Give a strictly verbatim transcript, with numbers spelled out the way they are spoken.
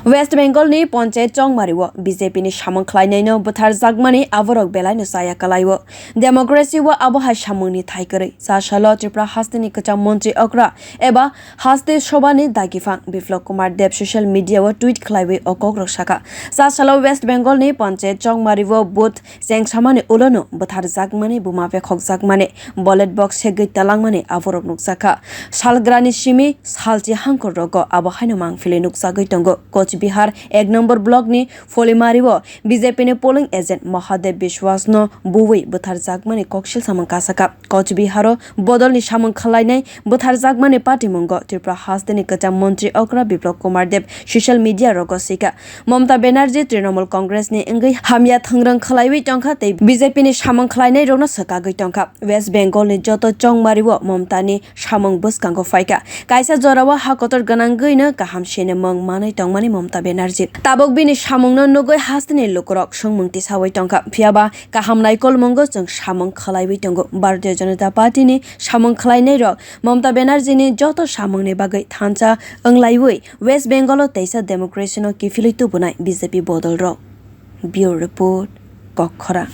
West Bengal ni Panchayat Chongmari o B J P ni samung khlainai no bwtharjakmani aborok belai no chaya kwlai o. Democracy o abo hai samung ni thai kwrwi. Cha salo Tripura haste ni kwcham montri okra eba haste sobha ni dagiphang Biplab Kumar Deb social media o tweet khlaiwi o kok rok sakha. Cha salo West Bengal ni Panchayat Chongmari o booth chengsamani ulo no bwtharjakmani, buma bekhokjakmani, ballot box segwi talangmani aborok nukjakha. Salgrani simi salchi hangkor rogo abo haino mangphilwi nukjagwi tongo. Coach Bihar ek number block ni Pholimari o B J P ni polling agent Mahadev Biswas no buwi bwtharjakmani koksil samung kasakha. Coach Bihar o bodol ni samung khlainai bwtharjakmani patimungo Tripura haste ni kwcham montri okra Biplab Kumar Deb social media rogo swikha. Mamata Banerjee Trinamool Congress ni wngwi hamya thwngrwng khlaiwi tongkha tei B J P ni samung khlainai rokno swkagwi tongkha. West Bengal ni joto Chongmari o Mamata ni samung bwskango phaikha. Kaisa jorao ha kotor gwnangwino kaham sinimung manwi tongmani Mamata Banerjee. Tabuk bini samungno nugwi hasteni lukurok swngmung tisawi tongkha. Phiyaba kaham naikolmungo chwng samung khlaiwi tongo. Bharatiya Janata Party ni samung khlainai rok Mamata Banerjee ni joto samungni bagwi thansa wnglaiwi West Bengal o teisa democracy no kiphilwi tubunai B J P bodol rok. Bureau Report, Kokkhora.